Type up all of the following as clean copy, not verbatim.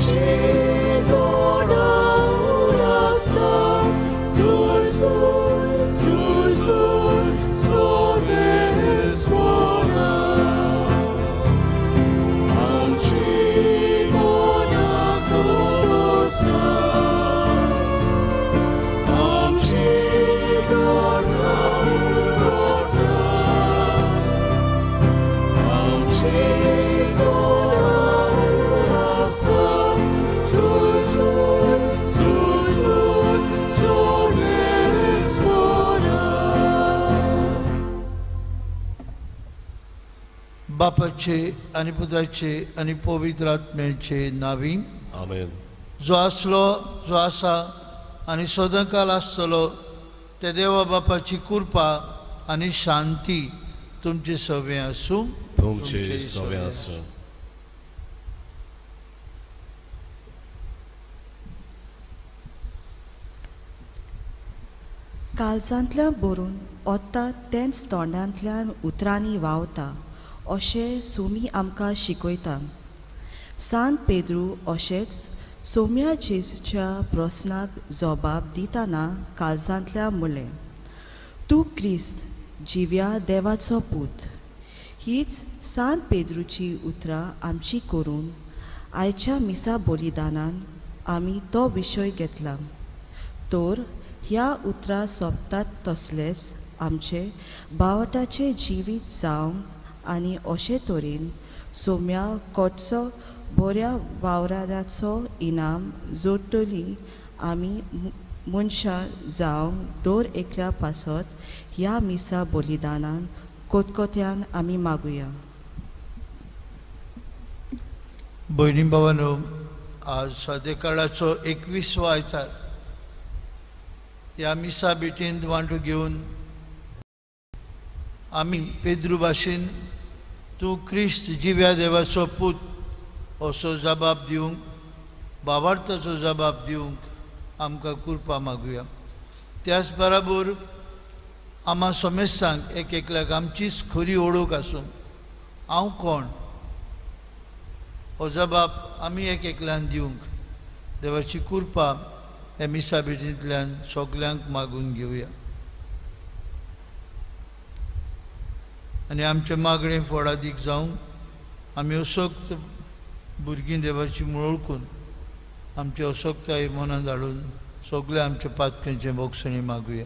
आमची तोंडां उलासता सुर सुर सुर सुर सर्वेस्पोरा आमची मनां संतोषता आमची तोंडां उगडटा आमची तोंडां उलासता सुर सुर सुर सुर सर्वेस्पोरा. बापाचे आनी पुताचे आनी पवित्र आत्म्याचे नावी. आमेन. जो आसलो, जो आसा आनी सदांकाल आसतलो ते देवा बापाची कृपा आनी शांती तुमचे सगळें आसूं. तुमचे सगळें आसूं. काळजांतल्यान बरून ओत्ता तेंच तोंडांतल्यान उतरांनी व्हांवता अशें सोमी आमकां शिकयता. सांत पेद्रू अशेंच सोम्या जेजूच्या प्रस्नाक जबाब दितना काळजांतल्यान म्हणलें, तूं क्रिस्त जिव्या देवाचो पूत. हीच सांत पेद्रूची उतरां आमची करून आयच्या मिसा बलिदानान आमी तो विशय घेतला. तर ह्या उतरां सोंपतात तसलेंच आमचें बावटाचें जिवीत जावंक आनी अशे तरेन सोम्या कोटसो बऱ्या वावराचो इनाम जोडटली आमी मनशां जावंक दर एकल्या पासत ह्या मिसा बलिदानान कोतकोत्यान आमी मागुया. भयणी भावानो, आज सादे काळाचो 21वो आयतार. ह्या मिसा भेटींत वांटो घेवन आमी पेद्रू भाशेन तूं क्रिस्त जिव्या देवाचो पूत असो जबाब दिवंक, बाबार्थाचो जबाब दिवंक आमकां कृपा मागुया. त्याच बराबर आमा समेस्तांक एक एकल्याक आमचीच खरी ओळख आसूं, हांव कोण हो जबाब आमी एक एकल्यान दिवंक देवाची कृपा ह्या मिसा भेटींतल्यान सगल्यांक मागून घेवया. आनी आमचें मागणें फोडादीक जावंक आमी असक्त भुरगीं देवाची वळखून आमची असक्ताय मनांत हाडून सगळे आमच्या पातकांचें बोगसणी मागुया.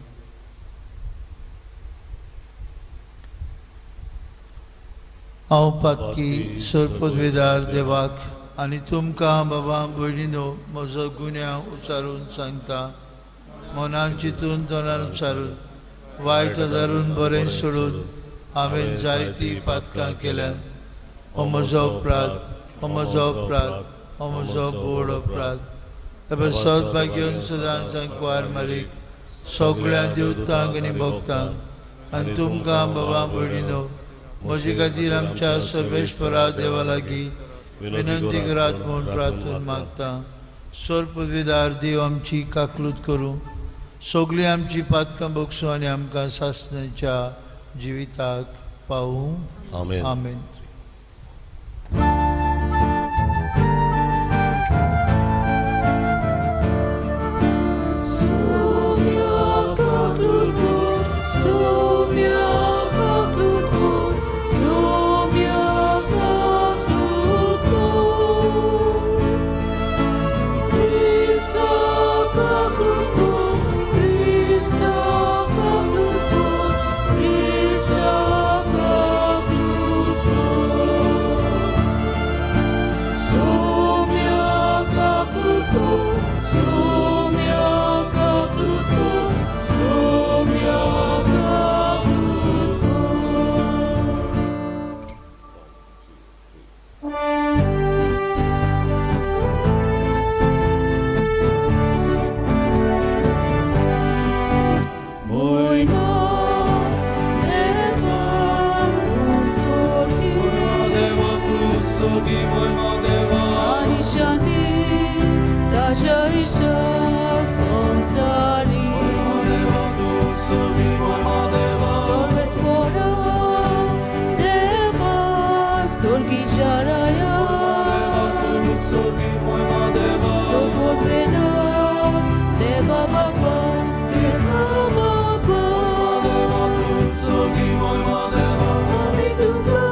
हांव पातकी सरपदवेदार देवाक आनी तुमकां बाबा भयणीनो म्हजो गुन्यांव उचारून सांगता. मनान चिंतून तोंडान उचारून वायट धरून बरें सोडून हांवें जायतीं पातकां केल्यात. हो म्हजो अपराध, हो म्हजो अपराध, हो म्हजो व्हड अपराध. सद्भाग्यन सदांच कुवार मारीक सगळ्या देवतांक आनी भक्तांक आनी तुमकां बाबा भयणीनो म्हजे खातीर आमच्या सर्वेश्वरा देवा लागीं विनंती करात म्हूण प्रार्थना मागता. सर्पविदार देव आमची काकलूत करूं, सगळीं आमची पातकां बगसूं आनी आमकां सासणाच्या जिविताक पावूं. आमेन. आमेन. सोगी मोयमा देवा सोबोत वेदा देवा बाबा देवा बाबा देवा तूं सोगी मोयमा देवा आमी तुका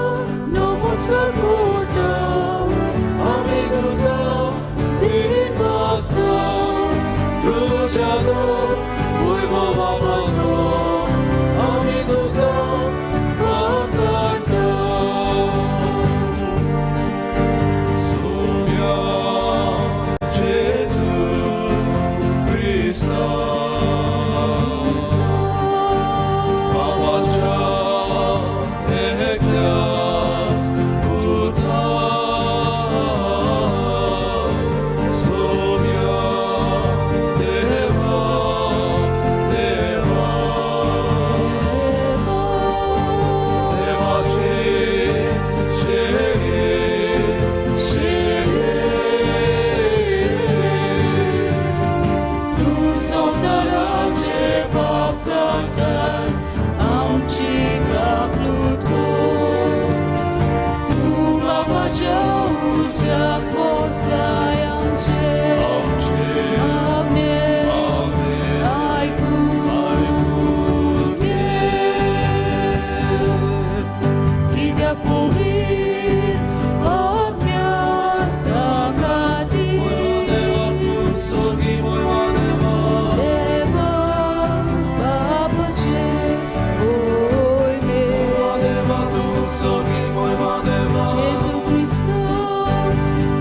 नमस्कार करता आमी तुका दिन बसता तुज्या तो मोयमा बाबासो आमी तुका काडटा सोम्या जेजू क्रिस्ता बाबाच्या एकल्याच पुता सोम्या देवा देवा देवाचे शेळे शेळे तूं संवसाराचे पाप काडटाय आमची काकलूत कर तूं बाबाच्या उजव्याक बसलाय आमचे आमचे मागणें मागणें आयकून घे. कित्याक पवित्र आत्म्या सांगाती देवा तूं सोगी मोयमा देवा देवा बापाचे ओयमे देवा तूं सोगी मोयमा देवा जेजू क्रिस्तो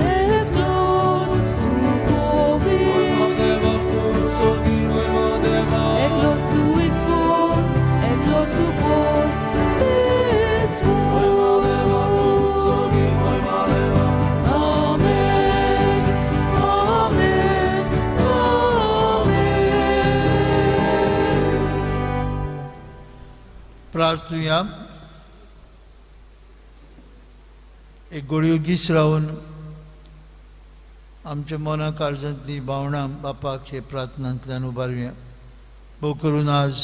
एकलोच तूं मोयमा देवा पवित्र तूं सोगी मोयमा देवा एकलोच तूं ईश्वर एकलोच तूं मोयमा देवा तूं परमेश्वर सोगी मोयमा देवा आमेन आमेन आमेन. प्रार्थुया. एक गोडयो गीस रावन आमच्या मना काळजांतली भावनां बापाक हे प्रार्थनांतल्यान उबारुया. भोव करून आज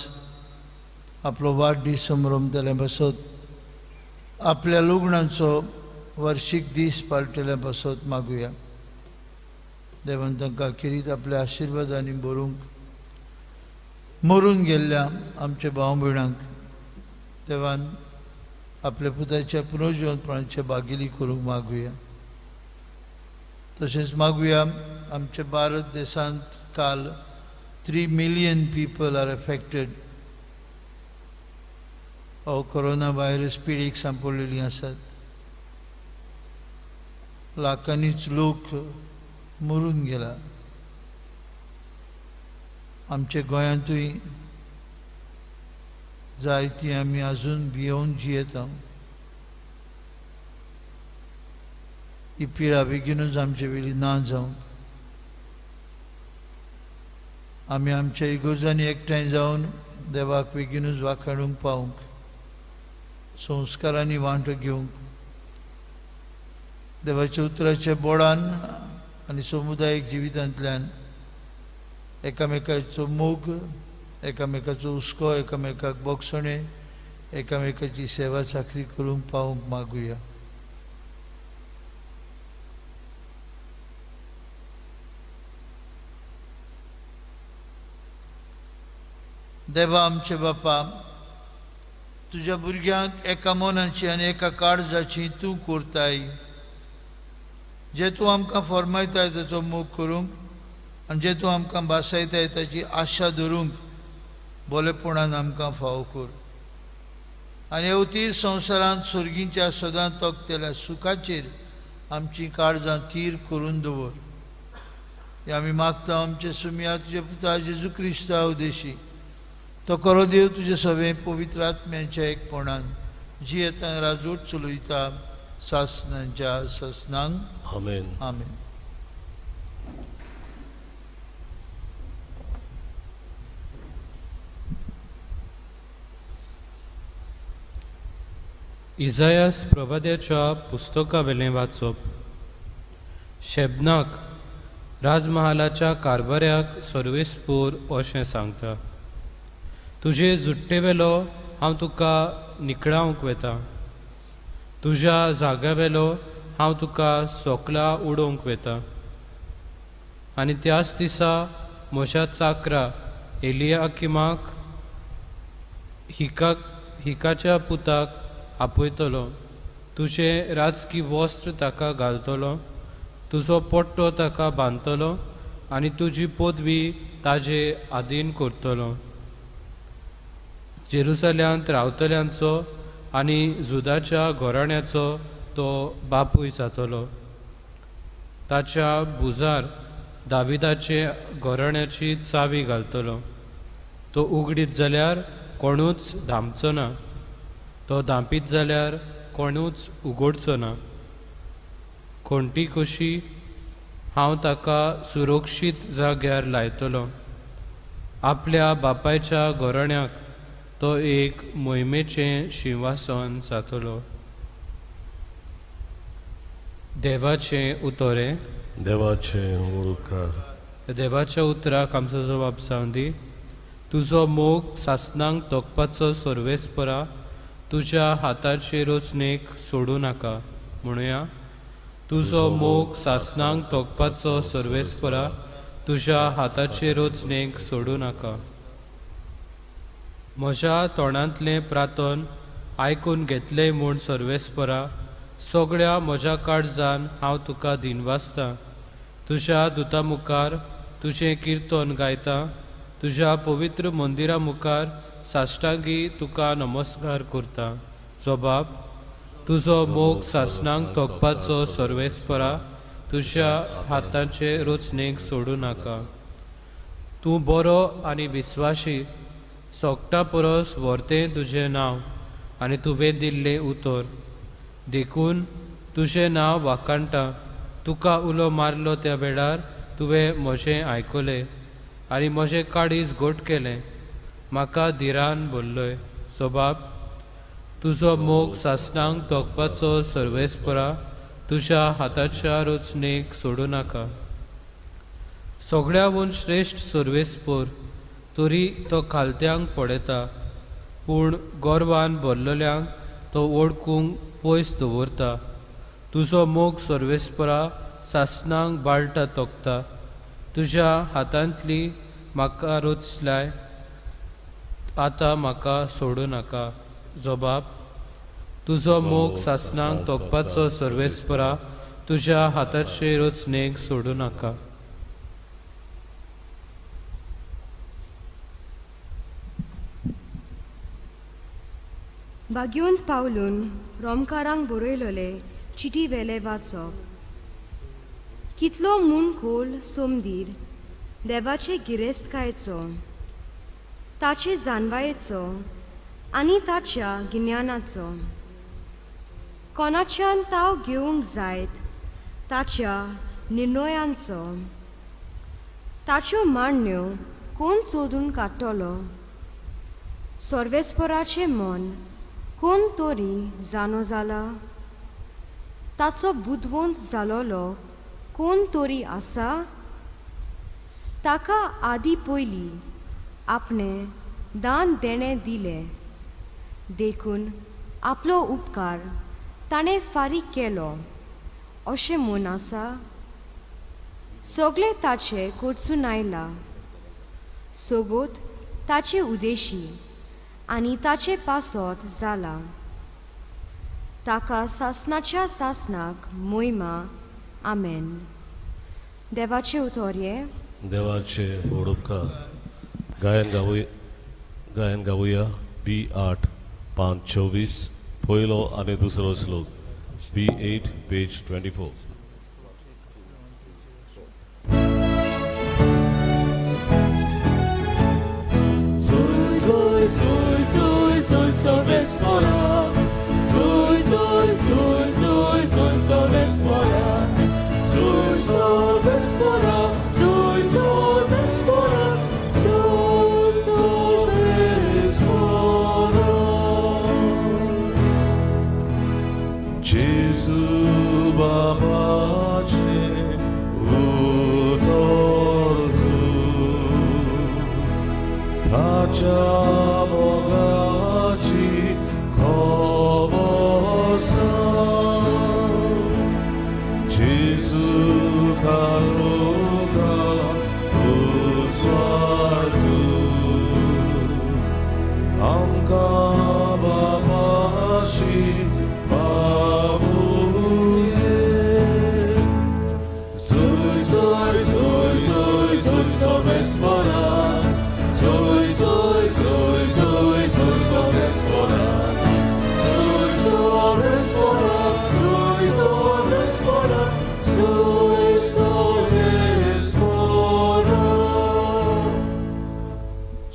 आपलो वाडदीस संभ्रमतल्या पासत आपल्या लग्नाचो वर्शीक दीस पाळटल्या पासत मागुया. देवान तांकां खेरीत आपल्या आशिर्वादांनी भरूंक मरून गेल्ल्या आमच्या भाव भयणांक देवान आपल्या पुताच्या पुनर्जिवंतपणाचे बागिली करूंक मागुया. तशेंच मागुया आमच्या भारत देशांत काल 3 million people are affected हो कोरोना व्हायरस पिडीक सांपडलेली आसात. लाखांनीच लोक मरून गेला. आमच्या गोंयांतूय जायती आमी अजून भियोवन जियेता. ही पिडा बेगीनूच आमचे वेली ना जावंक आमी आमच्या इगोर्जांनी एकठांय जावन देवाक बेगीनूच वाखाणूंक पावूंक संस्कारांनी वांटो घेवंक देवाच्या उतराच्या बोडान आनी समुदायीक जिवितांतल्यान एकामेकाचो मोग एकामेकाचो हुस्को एकामेकाक बोगसणें एकामेकाची सेवा चाकरी करूंक पावूंक मागुया. देवा आमचे बापा तुज्या भुरग्यांक एका मनाची आनी एका काळजाची तूं करताय. जे तूं आमकां फॉर्मायताय ताचो मोग करूंक आनी जे तूं आमकां भासायताय ताची आशा धरूंक बोलेपणान आमकां फावो कर आनी अवतीर संवसारांत सर्गींच्या सदां तोखतल्या सुखाचेर आमची काळजां थीर करून दवर. हे आमी मागता आमचे सुमया तुज्या पुता जेजू क्रिस्ता उदेशी तो करो देव तुजे सगळे पवित्र आत्म्याच्या एकपणान जियेता राजवट चलयता सासनांच्या सासनांक. आमेन. आमेन. इजायास प्रवाद्याच्या पुस्तकावेलें वाचप. शेबनाक राजमहालाच्या कारभाऱ्याक सर्वेस्पोर अशें सांगता, तुजे जुट्टेवेलो हांव तुका निकळावंक वेता, तुज्या जाग्यावेलो हांव तुका सोकला उडोवंक वेता. आनी त्याच दिसा म्हज्या चाकरा एलियाकिमाक हिकाच्या पुताक आपयतलो. तुजें राजकी वस्त्र ताका घालतलो, तुजो पट्टो ताका बांदतलो आनी तुजी पदवी ताजे आदीन करतलो. जेरुसल्यांत रावतल्यांचो आनी जुदाच्या घराण्याचो तो बापूय जातलो. ताच्या भुजार दाविदाचे घराण्याची चावी घालतलो. तो उगडीत जाल्यार कोणूच धांपचो ना, तो धांपीत जाल्यार कोणूच उगडचो ना. खोंटी कशी हांव ताका सुरक्षीत जाग्यार लायतलो. आपल्या बापायच्या घराण्याक तो एक मोहिमेचें शिंवासन जातलो. देवाचें उतरें. देवाचें उपकार. देवाच्या उतराक आमचो जबाब जावं दी. तुजो मोग सासणांक तोखपाचो सर्वेस्परा, तुज्या हाताचे रचणेक सोडूं नाका. म्हणुया, तुजो मोग सासणांक तोखपाचो सर्वेस्परा, तुज्या हाताचे रचणेक सोडूं नाका. म्हज्या तोंडांतलें प्रार्थन आयकून घेतलें म्हूण सर्वेस्परा, सगळ्या म्हज्या काळजान हांव तुका दिनवासतां. तुज्या दुता मुखार तुजें किर्तन गायता, तुज्या पवित्र मंदिरा मुखार साश्टांगी तुका नमस्कार करता. जबाब, तुजो मोग सासणांक तोखपाचो सर्वेस्परा, तुज्या हाताचे रचणेक सोडूं नाका. तूं बरो आनी विस्वाशी, सोगटा परस व्हरतें तुजें नांव आनी तुवें दिल्लें उतर, देखून तुजें नांव वाखाणटा. तुका उलो मारलो त्या वेळार तुवें म्हजें आयकलें आनी म्हजें काळीज घट केलें, म्हाका धिरान भरलोय. जबाब, तुजो मोग सासणांक तोखपाचो सर्वेस्परा, तुज्या हाताच्या रचणेक सोडूं नाका. सगळ्याहून श्रेश्ठ सर्वेस्पर, तरी तो खालत्यांक पळयता, पूण गोरवान भरलेल्यांक तो वळखूंक पयस दवरता. तुजो मोग सर्वेस्परा सासणांक बाळटा तोखता. तुज्या हातांतली म्हाका रचलाय, आतां म्हाका सोडूं नाका. जबाब, तुजो मोग सासणांक तोखपाचो सर्वेस्परा, तुज्या हाताचे रचणेक सोडूं नाका. भाग्योंत पावलून रोमकारांक बरयलोले चिटी वेले वाचप. कितलो म्हूण खोल सोमदीर देवाचे गिरेस्तकायेचो, ताचे जानवायेचो आनी ताच्या गिन्यानाचो. कोणाच्यान ताव घेवंक जायत ताच्या निर्णयांचो. ताच्यो मांडण्यो कोण सोदून काडटलो? सर्वेस्पराचें मन कोण तरी जाणो जाला? ताचो बुदवंत जालोलो कोण तरी आसा? ताका आदी पयलीं आपणें दान देणें दिलें, देखून आपलो उपकार ताणें फारीक केलो अशें म्हूण आसा. सगळें ताचें कडसून आयलां, सोगोत ताचे उदेशी आनी ताचे पासत जाला. ताका सासणाच्या सासणाक मोहिमा. आमेन. देवाचे उतोरये. देवाचे उपकार. गायन गावया बी 8 5 24 पयलो आनी दुसरो श्लोक. बी 8 पेज 24. Sui, sui, sui, sui, sorvespora. Sui, sui, sui, sui, sui, sorvespora. Sui, sorvespora. Sui, sorvespora. Sui, sorvespora. Gesù babace utor tu tacia mogaci kobosa जेजू काळोखा उजवाड तूं आमकां बापाशी पावुये. Zoy, zoy, zoy, zoy, zoy, sorvespora. Zoy, zoy, zoy, zoy, zoy, sorvespora. Zoy, sorvespora, zoy, sorvespora, zoy, sorvespora.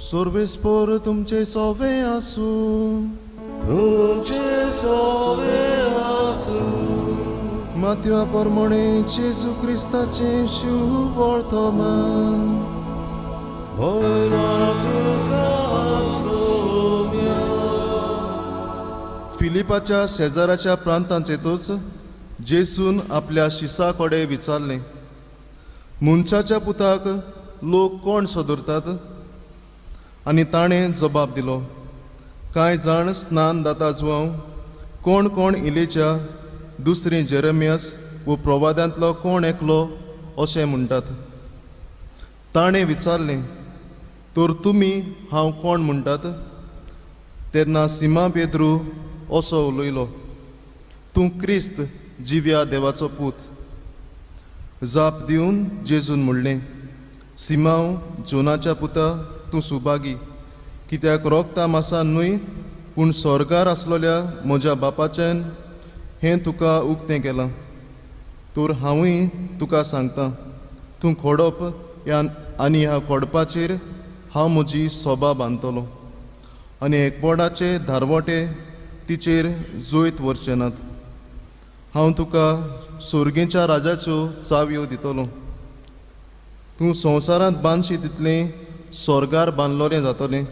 सोर्वेस्पोर तुमचे सोवे आसूं. तुमचे सोवे आसूं. मातयो प्रमाणे जेजू क्रिस्ताचें शुवर्तमान. मोयमा तुका सोम्या. फिलिपाच्या शेजाराच्या प्रांतांत येतूच जेसून आपल्या शिसा कडेन विचारलें, मनशाच्या पुताक लोक कोण सदरतात? आनी ताणें जबाब दिलो, कांय जाण स्नान दाता जुआंव, कोण कोण इलेच्या, दुसरी जेरमियास वो प्रवादांतलो कोण एकलो अशें म्हणटात. ताणें विचारलें, तर तुमी हांव कोण म्हणटात? तेन्ना सिमा पेद्रू असो उलयलो, तूं क्रिस्त जिव्या देवाचो पूत. जाप दिवन जेजून म्हणलें, सिमांव जोनाच्या पुता, तूं सुभागी, कित्याक रोगता मासान न्हय पूण स्वर्गार आसलेल्या म्हज्या बापाच्यान हें तुका उक्तें केलां. तर हांवूय तुका सांगता, तूं खोडप ह्या आनी ह्या खोडपाचेर हांव म्हजी सोबा बांदतलो आनी एकवटाचे धारवटे तिचेर जैत व्हरचे नात. हांव तुका सोर्गेच्या राजाच्यो चावयो दितलो. तूं संवसारांत बांदशी तितलें स्वर्गार बांदलोलें जातलें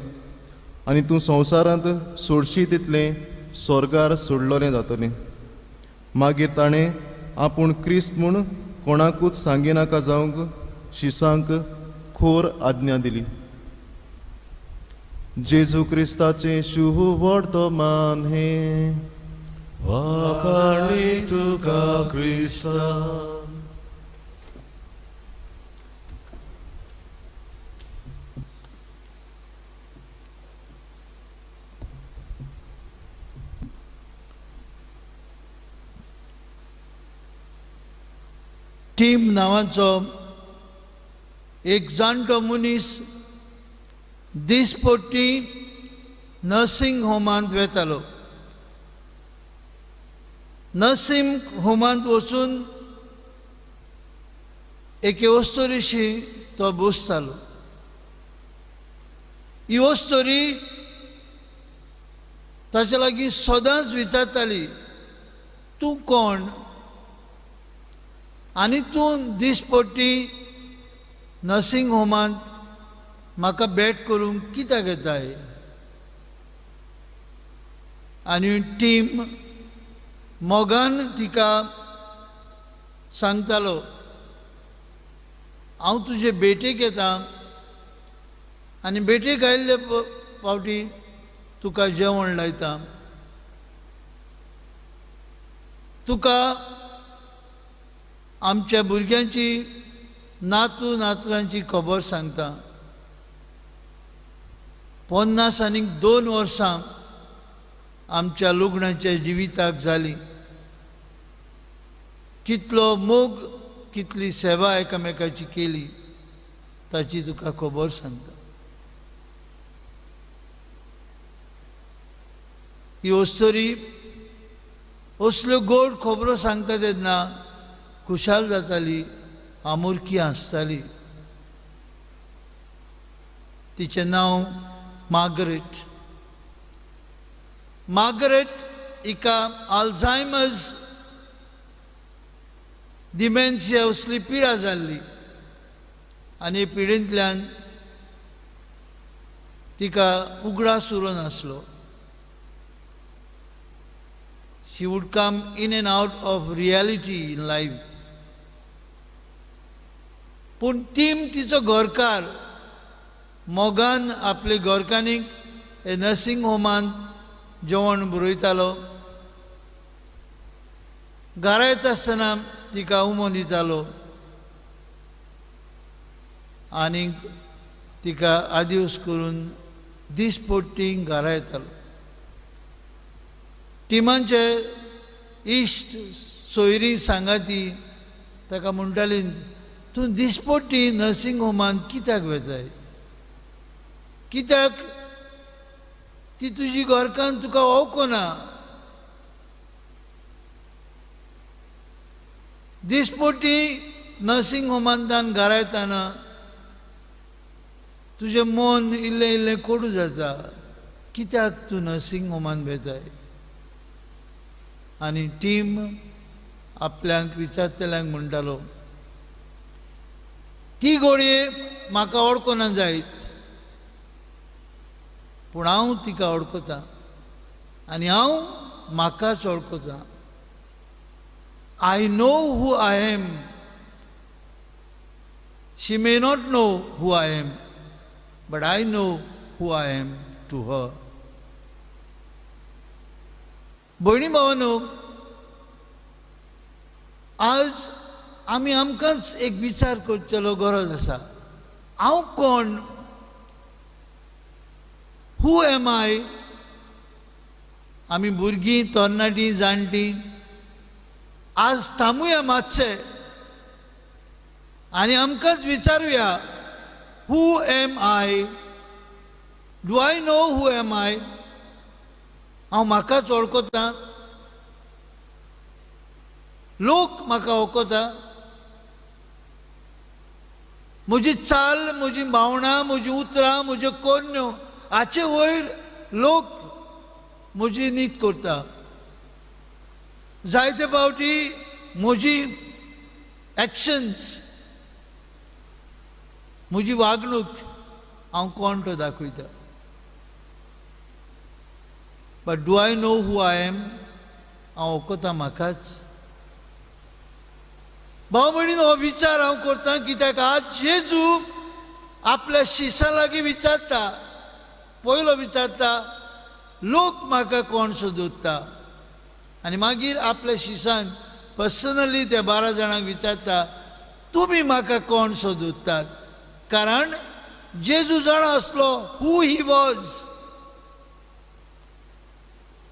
आनी तूं संवसारांत सोडशी तितलें स्वर्गार सोडलोलें जातलें. मागीर ताणें आपूण क्रिस्त म्हूण कोणाकूच सांगिनाका जावंक शिसांक खोर आज्ञा दिली. जेजू क्रिस्ताचें शुवर्तमान हें. वाखाणी तुका क्रिस्ता. टीम नांवाचो एक जाणटो मनीस दिसपट्टी नर्सिंग होमांत वेतालो. नर्सिंग होमांत वचून एके वस्तोरीशी तो बसतालो. ही वस्तोरी ताचे लागीं सदांच विचारताली, तूं कोण आनी तूं दिसपट्टी नर्सिंग होमांत म्हाका भेट करूंक कित्याक येताय? आनी टीम मोगान तिका सांगतालो, हांव तुजे भेटेक येता आनी भेटेक आयिल्ले फावटी तुका जेवण लायता, तुका आमच्या भुरग्यांची नातू नातरांची खबर सांगता. 52 वर्सां आमच्या लग्नाच्या जिविताक जालीं. कितलो मोग, कितली सेवा एकामेकाची केली ताची तुका खबर सांगता. ही अस्तुरी असल्यो गोड खबरो सांगता तेन्ना खुशाल जाताली, आमुरकी आसताली. तिचें नांव मार्गरेट. मार्गरेट हिका अल्झायमर्स डिमेन्शिया असली पिडा जाल्ली आनी पिडेंतल्यान तिका उगडास उरूंक नासलो. She would come in and out of reality in life. पूण टीम तिचो घरकार मोगान आपले घरकान्नीक हे नर्सिंग होमांत जेवण बरयतालो. घरा येता आसतना तिका उमो दितालो आनी तिका आदिवस करून दिसपट्टी घरा येतालो. टिमांचे इश्ट सोयरी सांगाती ताका म्हणटाली, तूं दिसपट्टी नर्सिंग होमान कित्याक वेताय, कित्याक ती तुजी घरकान्न तुका वळखना, दिसपट्टी नर्सिंग होमांतल्यान घरा येताना तुजें मन इल्लें इल्लें कोडू जाता, कित्याक तूं नर्सिंग होमान वेताय. आनी टीम आपल्यांक विचारतल्यांक म्हणटालो, ती घोडये म्हाका वळखना जायत, पूण हांव तिका वळखतां आनी हांव म्हाकाच वळखतां. I know who I am. She may not know who I am, but I know who I am to her. भयणी भावानो, आज आमी आमकांच एक विचार करचेलो गरज आसा. हांव कोण? Who am I? आमी भुरगीं, तरणाटीं, जाणटीं आज थांबुया मातशें आनी आमकांच विचारुया, who am I? Do I know who am I? हांव म्हाकाच वळखतां, लोक म्हाका वळखता, म्हजी चाल, म्हजी भावनां, म्हजी उतरां, म्हज्यो करण्यो हाचे वयर लोक म्हजी नीत करता. जायते फावटी म्हजी एक्शन्स, म्हजी वागणूक हांव कोण तो दाखयता. But do I know who I am? हांव वळखता म्हाकाच. भाव भयणीन, हो विचार हांव करता कित्याक आज जेजू आपल्या शिसां लागीं विचारता. पयलो विचारता, लोक म्हाका कोण सोदता, आनी मागीर आपल्या शिसांक पर्सनली त्या 12 जाणांक विचारता, तुमी म्हाका कोण सोदतात. कारण जेजू जाणा आसलो who he was.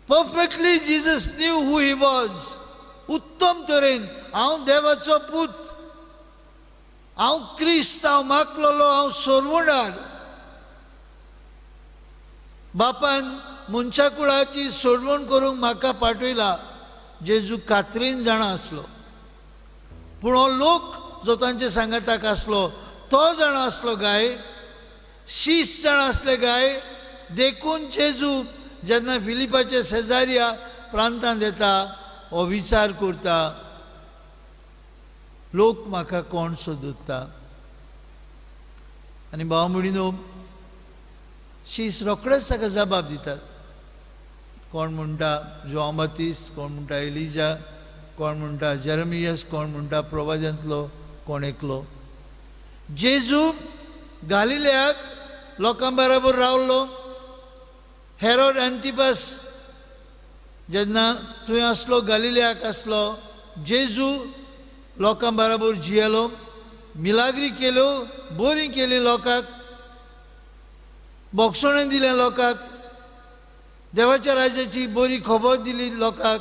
Perfectly Jesus knew who he was. उत्तम तरेन हांव देवाचो पूत, हांव क्रिस्त, हांव माकलोलो, हांव सोरवणार. बापान मनशा कुळाची सोडवण करूंक म्हाका पाठयला. जेजू कात्रीन जाणा आसलो, पूण हो लोक जो तांचे सांगाताक आसलो तो जाणा आसलो गाय, शीस जाणा आसले गाय. देखून जेजू जेन्ना फिलिपाचे शेजारिया प्रांतांत येता, हो विचार करता, लोक म्हाका कोण सोदता. आनी भाव भयणीनो, शीस रोखडेच ताका जबाब दितात. कोण म्हणटा जोआंव बातिस्त, कोण म्हणटा एलिजा, कोण म्हणटा जेरमियस, कोण म्हणटा प्रवाजांतलो कोण एकलो. जेजू गालिलेयाक लोकां बराबर रावलो. हेरोड अँटिपास जेन्ना थंय आसलो, गालिलेयाक आसलो, जेजू लोकां बराबर जियेलो, मिलाग्री केल्यो, बरी केली लोकांक, बोगसणें दिलें लोकांक, देवाच्या राज्याची बरी खबर दिली लोकांक,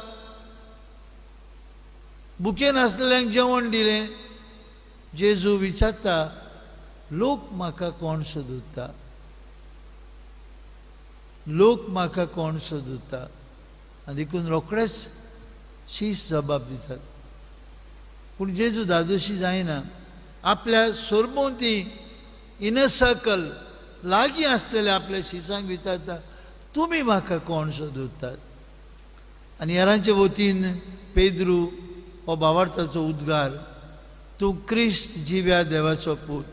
भुकेन आसलेल्यांक जेवण दिलें. जेजू विचारता, लोक म्हाका कोण सोदता, लोक म्हाका कोण सोदता. आनी देखून रोखडेच शीस जबाब दितात. पूण जेजू दादोशी जायना, आपल्या सोरभोंवती इनर सर्कल लागीं आसलेल्या आपल्या शिसांक विचारता, तुमी म्हाका कोण सोदतात. आनी हेरांचे वतीन पेद्रू हो भावार्थाचो उद्गार, तूं क्रिस्त जिव्या देवाचो पूत,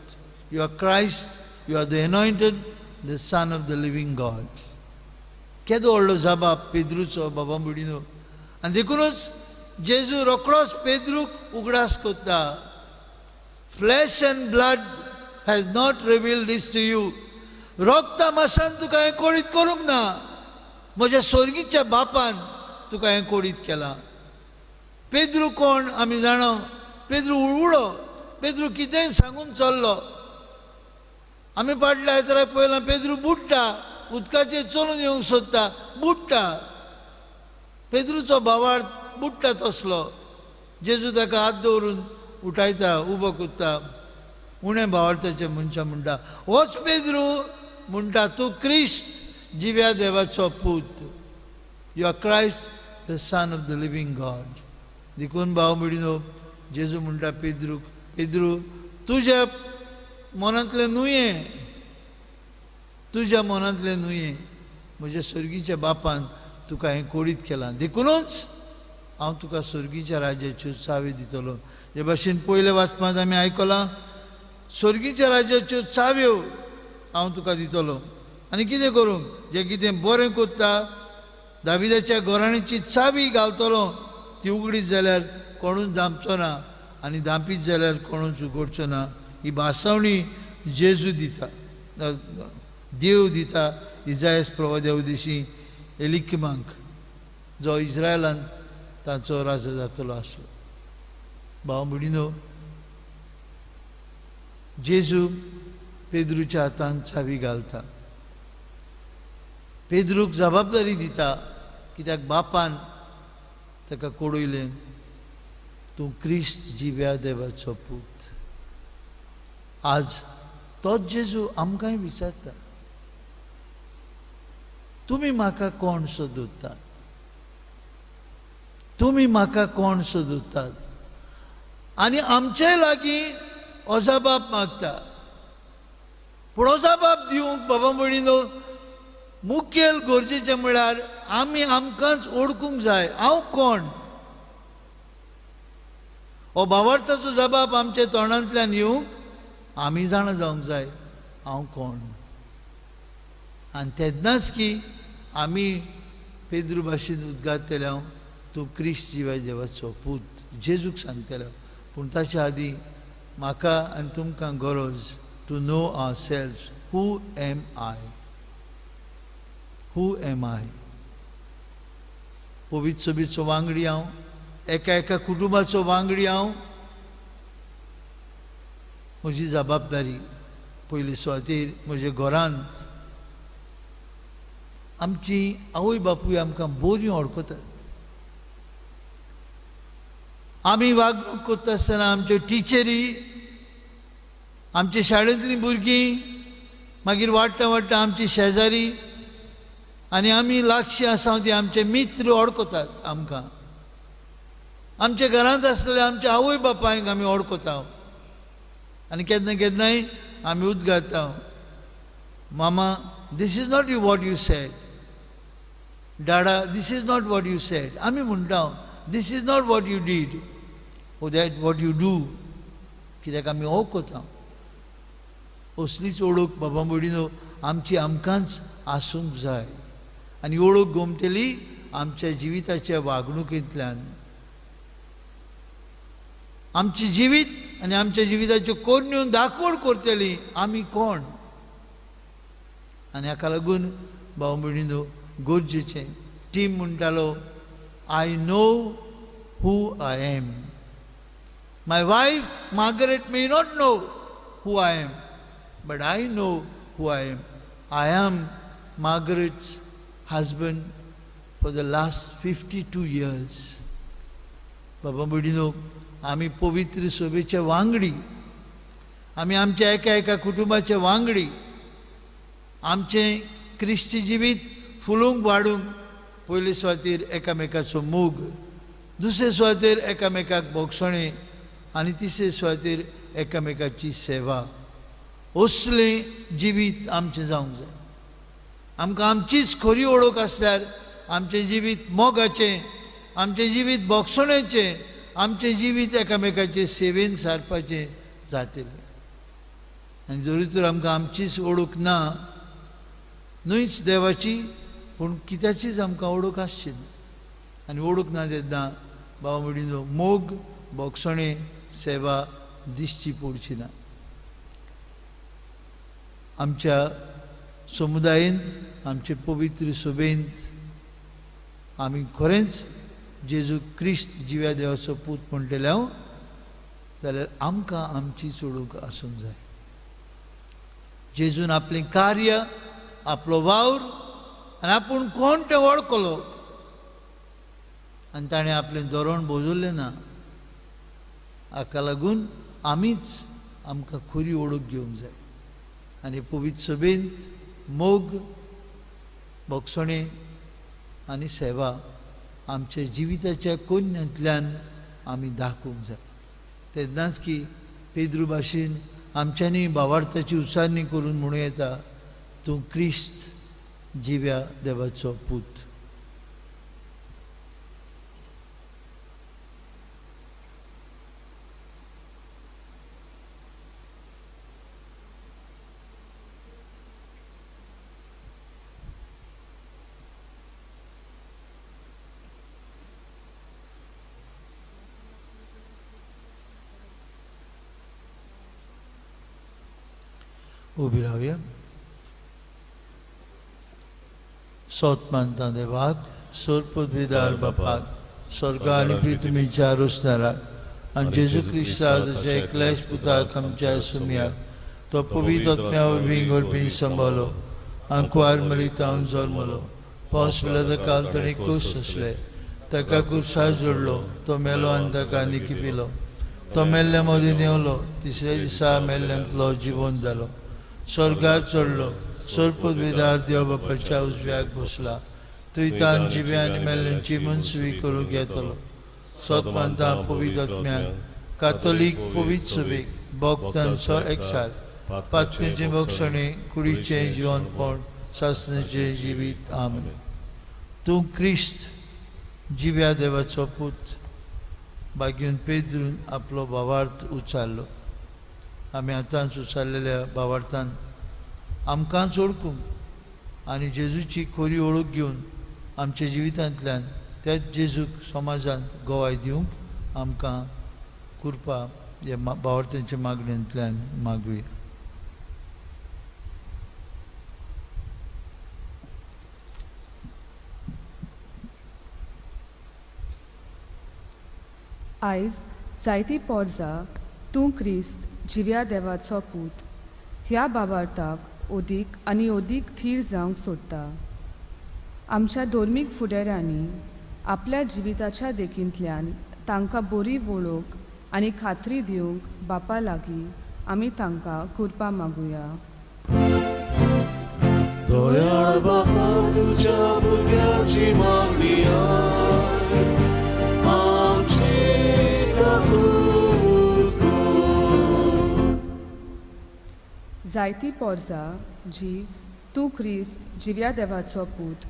you are Christ, you are the anointed, the son of the living God. केदो व्हडलो जबाब पेद्रूचो बाबा भयणीनो. आनी देखूनच जेजू रोखडोच पेद्रूक उगडास करता, flesh and blood has not revealed this to you. रक्ता मासान तुका हें कोडीत करूंक ना, म्हज्या स्वर्गीच्या बापान तुका हें कोडीत केलां. पेद्रू कोण आमी जाणा, पेद्रू उडो, पेद्रू कितेंय सांगून चल्लो. आमी फाटल्या आयताराक पळयलां पेद्रू बुडटा, उदकाचेर चलून येवंक सोदता, बुडटा. पेद्रूचो भावार्थ बुडटा तसलो. जेजू ताका हात दवरून उठायता, उबो करता. उणें भावार्थाचे मनशां म्हणटा, होच पेद्रू म्हणटा तूं क्रिस्त जिव्या देवाचो पूत, you are Christ the son of the living God. देखून भाव भयणीनो, जेजू म्हणटा पेद्रूक, पेद्रू तुज्या मनांतलें न्हय, तुज्या मनांतलें न्हय, म्हज्या सर्गीच्या बापान तुका हें कोडीत केलां, देखुनूच हांव तुका सर्गीच्या राज्याच्यो चावी दितलो. जे भाशेन पयल्या वाचपांत आमी आयकलां, सर्गीच्या राज्याच्यो चाव्यो हांव तुका दितलो. आनी कितें करूंक, जें कितें बरें करता दाविदाच्या घराण्याची चावी घालतलो, ती उगडीत जाल्यार कोणूच धांपचो ना आनी धांपीत जाल्यार कोणूच उगडचो ना. ही भासावणी जेजू दिता, देव दिता इजायस प्रवाद्या उदेशी एलिकिमांक, जो इस्रायलान ताचो राजा जातलो आसलो. भाव भयणीनो, जेजू पेद्रूच्या हातान चावी घालता, पेद्रूक जबाबदारी दिता, कित्याक बापान ताका कोडयलें तूं क्रिस्त जिव्या देवाचो पूत. आज तोच जेजू आमकांय विचारता, तुमी म्हाका कोण सोदतात, तुमी म्हाका कोण सोदतात? आनी आमचे लागीं अजाबाप मागता. पूण अजाबाप दिवंक बाबा भयणीनो मुखेल गरजेचें म्हळ्यार आमी आमकांच ओळखूंक जाय, हांव कोण. हो भावार्थाचो जबाब आमच्या तोंडांतल्यान येवंक आमी जाणा जावंक जाय हांव कोण. आनी तेन्नाच की आमी पेद्रू भाशेन उद्गारतले, हांव तूं क्रिस्त जिव्या देवाचो पूत, जेजूक सांगतले. पूण ताच्या आदीं म्हाका आनी तुमकां गरज to know our self, who am I, who am I. पवित्र सभेचो वांगडी हांव, एका एका कुटुंबाचो वांगडी हांव. म्हजी जबाबदारी पयली सुवातेर म्हज्या घरांत आमची आवय बापूय आमकां बरीं वळखतात. आमी वागणूक करता आसतना आमच्यो टिचरी, आमच्या शाळेंतलीं भुरगीं, मागीर वाडटा वाडटा आमची शेजारी आनी आमी लागशीं आसा ती आमचे मित्र वळखतात आमकां. आमच्या घरांत आसलेले आमच्या आवय बापायक आमी वळखता आनी केन्ना केन्नाय आमी उद्गारता, मामा this is not you what you said, Dada this is not what you said. आमी म्हणटा this is not what you did or that what you do, कित्याक आमी वळखता. असलीच ओळख बाबा भयणीनो आमची आमकांच आसूंक जाय. आनी ओळख गोमतली आमच्या जिविताच्या वागणुकेंतल्यान. आमचें जिवीत आनी आमच्या जिविताच्यो कोरण्यो दाखवण करतली आमी कोण. आनी हाका लागून भाव भयणीनो गरजेचें टीम म्हणटालो, I know who I am. My wife Margaret may not know who I am, but I know who I am. I am Margaret's husband for the last 52 years. बाबा भयणीनो, आमी पवित्र सभेचे वांगडी, आमी आमच्या एका एका कुटुंबाचे वांगडी. आमचें क्रिस्ती जिवीत फुलूंक वाडूंक पयले सुवातेर एकामेकाचो मोग, दुसरे सुवातेर एकामेकाक भोगसणें आनी तिसरे सुवातेर एकामेकाची सेवा. असलें जिवीत आमचें जावंक जाय. आमकां आमचीच खरी ओळख आसल्यार आमचें जिवीत मोगाचें, आमचें जिवीत भोगसणेचें, आमचें जिवीत एकामेकाचे सेवेन सारपाचें जातलें. आनी जरी तर आमकां आमचीच ओळख ना, न्हयच देवाची, पूण कित्याचीच आमकां ओळख आसची ना. आनी ओळख ना तेन्ना बाबा भयणीनो मोग, भोगसणें, सेवा दिसची पडची ना. आमच्या समुदायेंत, आमचे पवित्र सभेंत आमी खरेंच जेजू क्रिस्त जिव्या देवाचो पूत म्हणटले हांव. जाल्यार आमकां आमची चडूंक आसूंक जाय. जेजून आपलें कार्य, आपलो वावर आनी आपूण कोण तें वळखलो आनी ताणें आपलें धोरण बदल्लें ना. हाका लागून आमीच आमकां खरी ओळख घेवंक जाय आनी पवित्र सभेंत मोग, भोगसणें आनी सेवा आमच्या जिविताच्या कोन्यांतल्यान आमी दाखोवंक जाय. तेन्नाच की पेद्रू भाशेन आमच्यांनी भावार्थाची उच्चारणी करून म्हणूं येता, तूं क्रिस्त जिव्या देवाचो पूत. उबी रावया. सोत मानता देवाक, सोरपदवीदार बापाक, स्वर्ग आनी पृथ्वीच्या रोसणाराक आनी जेजू क्रिस्ताच्या एकल्याच पुताक आमच्या सुमयाक, तो पवित्र आत्म्या वरवीं गोरपी सांबाळलो, आंकवार मरितावन जल्मलो, पावस पिलाता काल ताणें कूस आसले, ताका कुर्सार जोडलो, तो मेलो आनी ताका निकी पिलो, तो मेल्ल्या मदीं देंवलो, तिसऱ्या दिसा मेल्ल्यांतलो जिवन जालो, स्वर्गार चडलो, सोरपदवीदार देव बापाच्या उजव्याक बसला, थंय जिव्या आनी मेल्ल्यांची मनसुवी करूंक येतलो. सोत मानता पवित्र आत्म्याक, कातोलीक पवित्र सभेक, भक्तांचो एकसार, पातकेचें भोगसणें, कुडीचें जिवनपण, सासणाचें जिवीत. आमेन. तूं क्रिस्त जिव्या देवाचो पूत. बागीन पेद्रून आपलो भावार्थ उचारलो. आमी आतांच उचारलेल्या भावार्थान आमकांच ओळखूंक आनी जेजूची खरी ओळख घेवन आमच्या जिवितांतल्यान त्याच जेजूक समाजांत गवाय दिवंक आमकां कृपा ह्या भावार्थांच्या मागण्यांतल्यान मागुया. आयज जायती पोरजा तूं क्रिस्त जिव्या देवाचो पूत ह्या भावार्थाक ओदीक आनी ओदीक थीर जावंक सोदता. आमच्या धर्मीक फुडाऱ्यांनी आपल्या जिविताच्या देखींतल्यान तांकां बरी वळख आनी खात्री दिवंक बापा लागीं आमी तांकां कृपा मागुया. दयाळ बापा तुज्या भुरग्याची मागणी आमची काकूत कर. जायती पोरजा जी तूं क्रिस्त जिव्या देवाचो पूत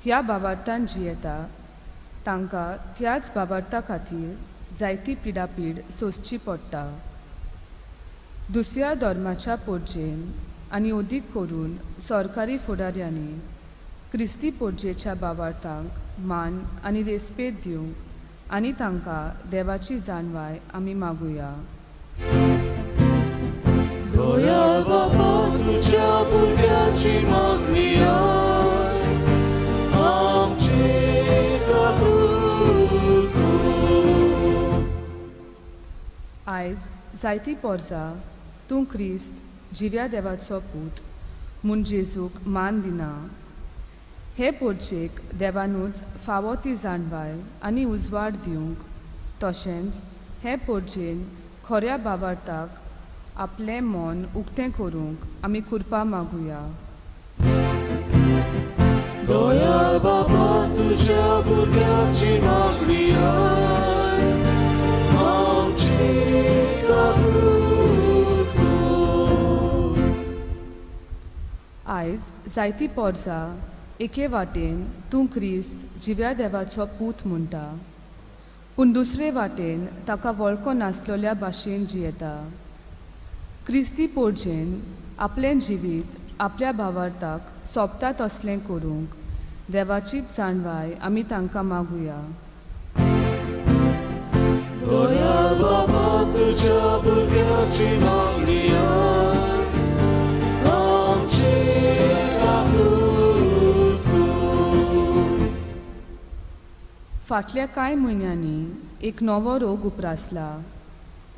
ह्या भावार्थान जियेता तांकां त्याच भावार्था खातीर जायती पिडापीड सोंसची पडटा. दुसऱ्या धर्माच्या पोरजेन आनी अदीक करून सरकारी फुडाऱ्यांनी क्रिस्ती पोरजेच्या भावार्थांक मान आनी रेस्पेद दिवंक आनी तांकां देवाची जाणवाय आमी मागुया. दयाळ बापा तुज्या भुरग्याची मागणी आमची काकूत कर. आयज जायती पोरजा तूं क्रिस्त जिव्या देवाचो पूत म्हूण जेजूक मान दिना. हे पोरजेक देवानूच फावो ती जाणवाय आनी उजवाड दिवंक तशेंच हे पोरजेन खऱ्या भावार्थाक आपलें मन उक्तें करूंक आमी कृपा मागुया. दयाळ बापा तुज्या भुरग्याची मागणी आमची काकूत कर. आयज जायती पोरजा एके वाटेन तूं क्रिस्त जिव्या देवाचो पूत म्हणटा, पूण दुसरे वाटेन ताका वळखो नासलेल्या भाशेन जियेता. क्रिस्ती पोरजेन आपलें जिवीत आपल्या भावार्थाक सोंपता तसलें करूंक देवाचीच जाणवाय आमी तांकां मागुया. दयाळ बापा तुज्या भुरग्याची मागणी आमची काकूत कर. फाटल्या कांय म्हयन्यांनी एक नवो रोग उप्रासला.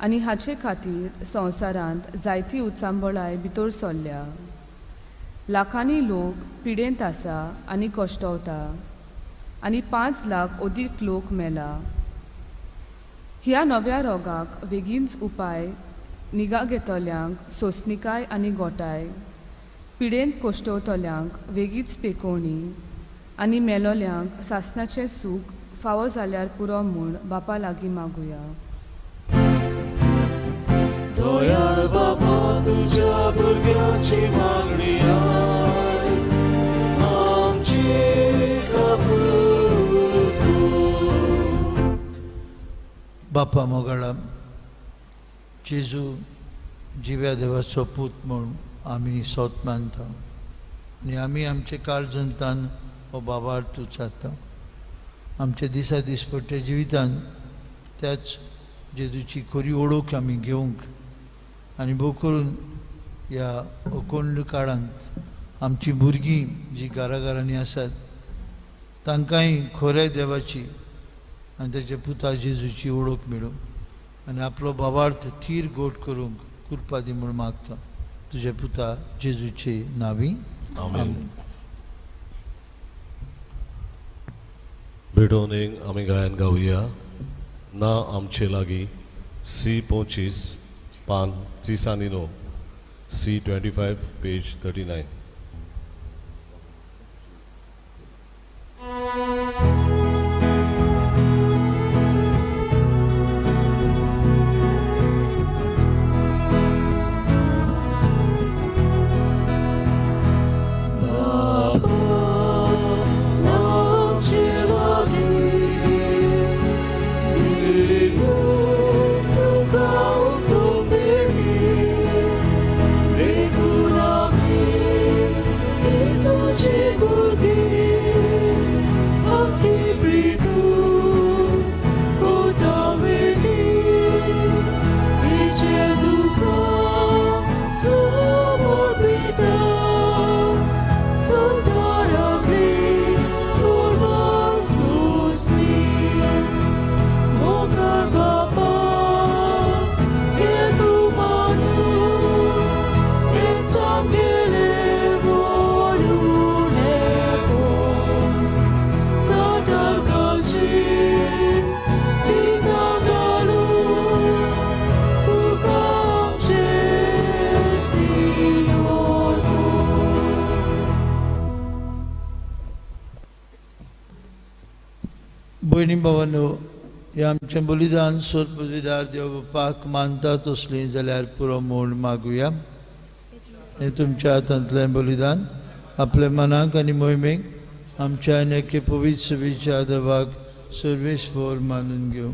आनी हाचे खातीर संवसारांत जायती उचांबळाय भितर सरल्या. लाखांनी लोक पिडेंत आसा आनी कश्टवता आनी 5 लाख अदीक लोक मेला. ह्या नव्या रोगाक वेगींच उपाय निगा घेतल्यांक सोंसणीकाय आनी गोटाय, पिडेंत कश्टवतल्यांक वेगीच पेकोवणी आनी मेलोल्यांक सासणाचें सूख फावो जाल्यार पुरो म्हूण बापा लागीं मागुया. दयाळ बाबा तुझ्या भुरग्यांची मागणी आयक, आमची कबूल कर. बापा मोगाळा जेजू जिव्या देवाचो पूत म्हूण आमी सोत मानता आनी आमी आमचे काळजंतान हो बाबार उच्चारता. आमच्या दिसा दिसपट्ट्या जिवितान त्याच जेजूची खरी ओळख आमी घेवंक आनी भोव करून ह्या अकोंड काळांत आमची भुरगीं जी घराघरांनी आसात तांकांय खऱ्या देवाची आनी ताच्या पुता जेजूची ओळख मेळूं आनी आपलो बाबार्थ थीर गोट करूंक कृपा दी म्हूण मागता. तुज्या पुता जेजूचे नांवी आमेन. भेटोवन एक आमी गायन गावया. ना आमचे लागीं सी 25 पान 39, सी 25 पेज 39. भयणी भावांनो, हें आमचें बलिदान सोदपविदार देव बापाक मानता तसलीं जाल्यार पुरो म्हूण मागुया. हें तुमच्या हातांतलें बलिदान आपल्या मनाक आनी मोहिमेक आमच्या आनी एके पवित्र सभेच्या देवाक सर्वेस्पर मानून घेवं.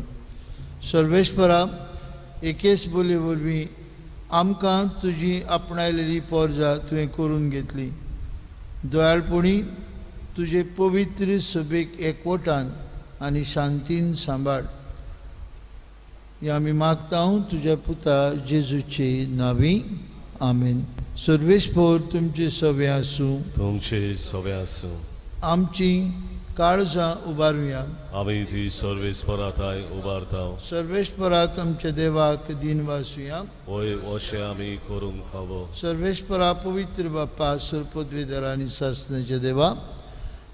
सर्वेस्परा एकेच बोली वरवीं आमकां तुजी आपणायलेली पोरजा तुवें करून घेतली. दयाळपणी तुजे पवित्र सभेक एकवटान आनी शांतीन सांबाळ. हें आमी मागता तुज्या पुता जेजूचे नांवी आमेन. सर्वेस्पर तुमचे सवे आसूं. तुमचे सवे आसूं. आमची काळजां उबारुया. आमी ती सर्वेस्पराताय उबारता. सर्वेस्पराक आमच्या देवाक दिन वासुया. होय अशें आमी करूंक फावो. सर्वेस्परा पवित्र बापा सर्पद्वेदर आनी सासणाच्या देवा,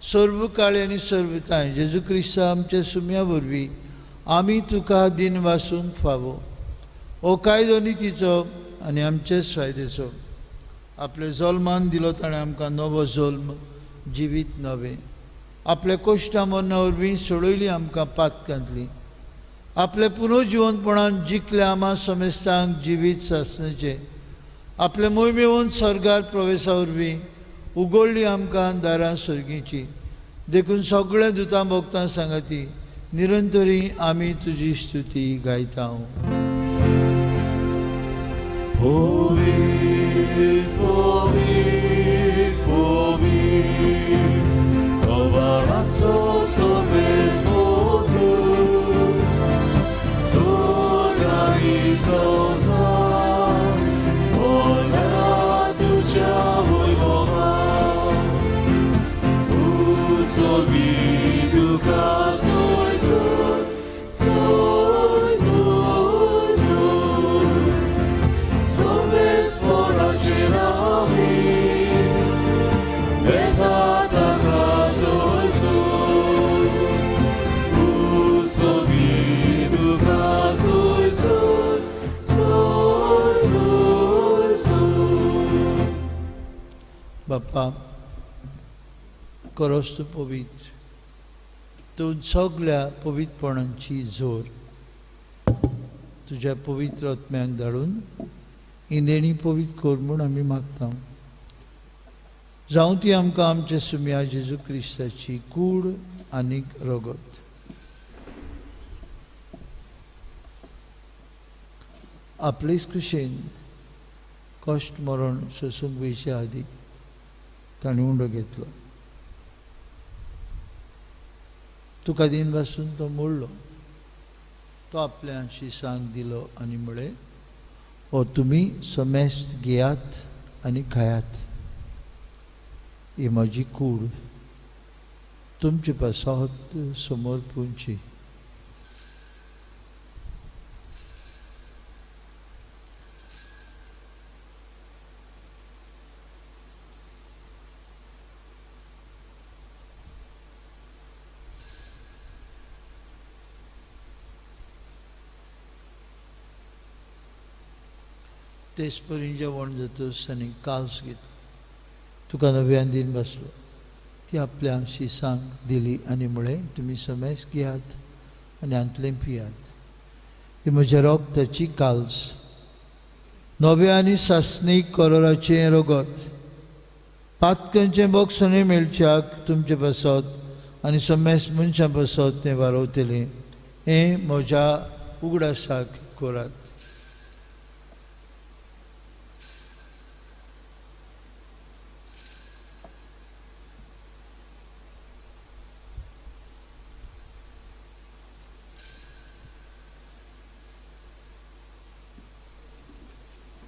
सर्व काळी आनी सर्वताय जेजू क्रिस्ता आमच्या सुम्या वरवीं आमी तुका दिन वासूंक फावो. हो कायदो नितीचो आनी आमचेच फायद्याचो. आपले जल्मान दिलो ताणें आमकां नवो जल्म, जिवीत नवें. आपल्या कोश्टा मरणा वरवीं सोडयली आमकां पातकांतली. आपल्या पुनर्जिवनपणान जिखले आमा समेस्तांक जिवीत सासणाचें. आपले मोहिमेवन स्वर्गार प्रवेशा वरवीं उगडली आमकां दारां सर्गीची. देखून सगळ्या दुतां भोगतां सांगाती निरंतरी आमी तुजी स्तुती गायता. पवित्र पवित्र पवित्र कबाडाचो सर्वेस्पर स्वर्ग आनी संवसार भरल्या तुज्या वैभवान. उसोगी तुका सोय सोय सोय सोय सोय. बाप्पा, करोस तूं पवित्र, तूं सगल्या पवित्रपणांची जोर तुज्या पवित्र आत्म्याक धाडून इंदेणी पवित्र कर म्हूण आमी मागता. जावं ती आमकां आमच्या सुम्या जेजू क्रिस्ताची कूड आनीक रगत. आपलेच कुशेन कश्ट मरण सोसूंक वयचे आदी ताणें उंडो घेतलो. तुका दिन पासून तो मोडलो. तो आपल्या शिसांक दिलो आनी म्हळें, हो तुमी समेस्त घेयात आनी खायात, ही म्हजी कूड तुमचे पासत समोर पुंची. तेच परी जेवण जातच आनी काल्स घेतलो. तुका नव्यान दिन बसलो. ती आपल्या शिसांक दिली आनी म्हळें, तुमी समेस्त घेयात आनी हांतलें पियात, ही म्हज्या रोगताची काल्स, नव्या आनी सासणीक करोराचें रगत, पातकांचें बोगसणें मेळच्याक तुमचे पासत आनी समेस्त मनशां पासत तें वारवतलें. हें म्हज्या उगडासाक करात.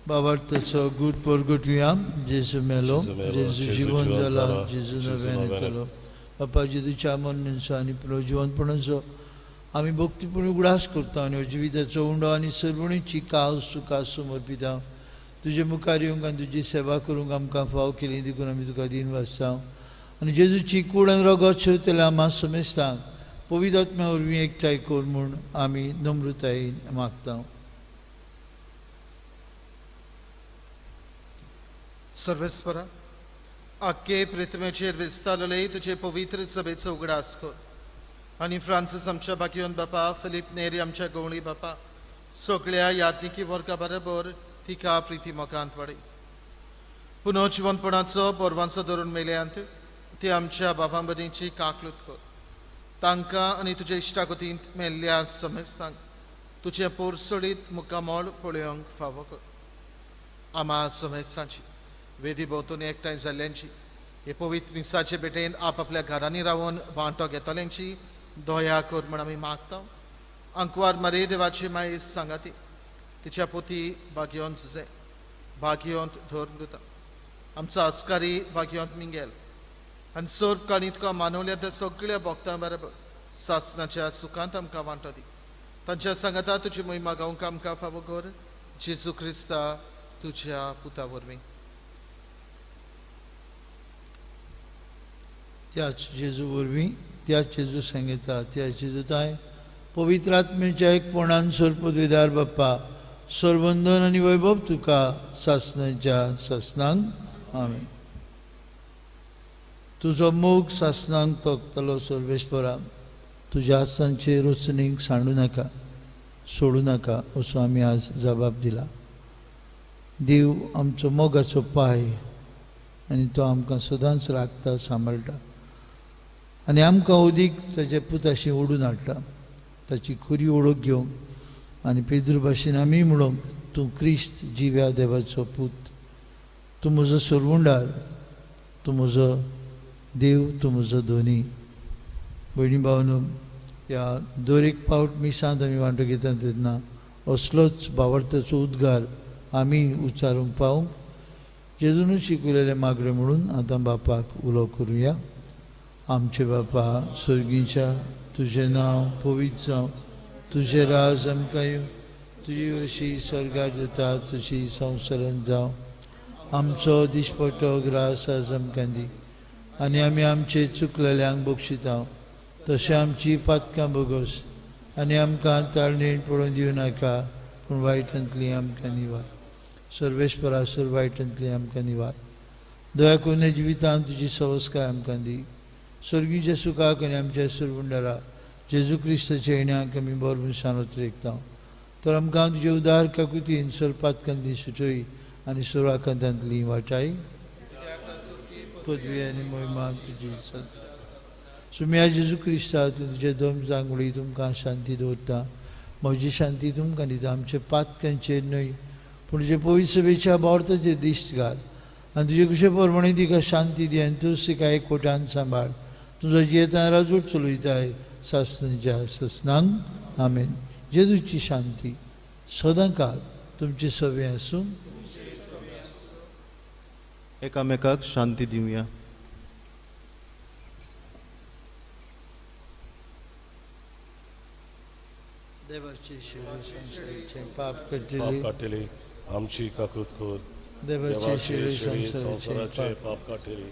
बाबार्थाचो गूट परगटुया. जेजू मेलो, जेजू जिवन जाला, जेजू नव्यान येतलो. बापा जेजूच्या मरणाचो आनी पुनर्जिवनपणाचो आमी भक्तीपूर्ण उगडास करता आनी जिविताचो उंडो आनी सर्वणीची काल सुखा समर्पिता. तुजे मुखार येवंक आनी तुजी सेवा करूंक आमकां फाव केली देखून आमी तुका दिन वाचता. आनी जेजूची कूड आनी रगत शेवतल्या आमा समेस्तांक पवित्र आत्म्या वरवीं एकठांय कर म्हूण आमी नम्रतायेन मागता. सर्वेस्परा, आख्खे पृथ्वेचेर विस्तारले तुजे पवित्र सभेचो उगडास कर आनी फ्रांसीस आमच्या बाकियोन बापा, फिलीप नेरी आमच्या गवळी बापा, सगळ्या यादनिकी वर्गा बरोबर तिका प्रिती मोगांत वाडय. पुनर्जिवनपणाचो बोरवांचो धरून मेल्यांत ती आमच्या बाबां भयणीची काकलूत कर. तांकां आनी तुज्या इश्टागतींत मेल्ल्या समेस्तांक तुजें पोरसोडीत मुखामळ पळोवंक फावो कर. आमा समेस्तांची वेदी भोंवतणी एकठांय जाल्ल्यांची, हे पवित्र मिसाचे भेटेन आपआपल्या घरांनी रावन वांटो घेतल्यांची दया कर म्हूण आमी मागता. आंकवार मारे देवाची मायेस सांगाती तिच्या पोती भाग्योन सुजे भाग्योंत धरून दिता. आमचो आस्कारी भाग्योंत मिंगेल आनी सर्व काळी तुका मानवल्या त्या सगळ्या भक्तां बरोबर सासनाच्या सुखांत आमकां वांटो दी. तांच्या सांगाता तुजी मोहिमा गावंक आमकां फावो कर, जेजू क्रिस्ता तुज्या पुता वरवीं. त्याच जेजू वरवीं, त्याच जेजू सांगता, त्याच जेजूताय पवित्र आत्म्याच्या एकपणान सर्वपदवीदार बाप्पा, सर्वंदन आनी वैभव तुका सासनाच्या सासनांक. आमेन. तुजो मोग सासनांक तोखतलो सर्वेस्परा, तुज्या आसांचे रचणीक सांडू नाका, सोडू नाका असो आमी आज जबाब दिला. देव आमचो मोगाचो पाय आनी तो आमकां सदांच राखता, सांबाळटा आनी आमकां अदीक ताच्या पुताशी ओडून हाडटा. ताची खरी ओळख घेवंक आनी पेद्रू भाशेन आमी म्हणूंक, तूं क्रिस्त जिव्या देवाचो पूत, तूं म्हजो सरवंडार, तूं म्हजो देव, तूं म्हजो धनी. भयणी भावनो, ह्या दर एक पावट मिसांत आमी वांटो घेता तेन्ना असलोच भावार्थाचो उद्गार आमी उच्चारूंक पावूंक जेजूनच शिकयलेलें मागणें म्हणून आतां बापाक उलो करुया. आमचे बापा सर्गीच्या, तुजें नांव पवित्र जावं, तुजें राज आमकां येवं, तुजी अशी स्वर्गार जाता तशी संवसारांत जावं. आमचो दिसपट्टो ग्रास आज आमकां दी आनी आमी आमचे चुकलेल्यांक बक्षिता तशें आमची पातकां बोगस आनी आमकां ताळणेन पडोवन दिवं नाका, पूण वायटांतली आमकां निवार. सर्वेस्परा, सर्व वायटांतली आमकां निवार. दया करून जिवितांत तुजी सवस्काय आमकां दी. स्वर्गीच्या सुखाक आनी आमच्या सुरगुंडारा जेजू क्रिस्ताच्या येण्याक आमी बरो मनशान उतरेकता. तर आमकां तुजे उदार काकुतीन सोरपातकांतली सुचोय आनी सोराकांतांतली वाटाय. पदवी आनी मोहिमा तुजी. सुम्या जेजू क्रिस्ता तुजे दोन जांगुळी तुमकां शांती दवरता. म्हजी शांती तुमकां दिता. आमचे पातकांचेर न्हय पूण तुजे पवित्र सभेच्या बोर्ताचेर दिश्ट घाल आनी तुजे कुशे प्रमाणे तिका शांती दी आनी तूं तिका एकवटान सांबाळ. तुजो जियेता राजूट चलयताय सासनाच्या ससनांक. आमेन. जेजूची शांती सदांकाल तुमचे सवे आसूं. एकामेकाक शांती दिवया. देवाची शिवे पाप काडटली आमची काकूत कर. देवाची शिवे संवसाराचे पाप काडटली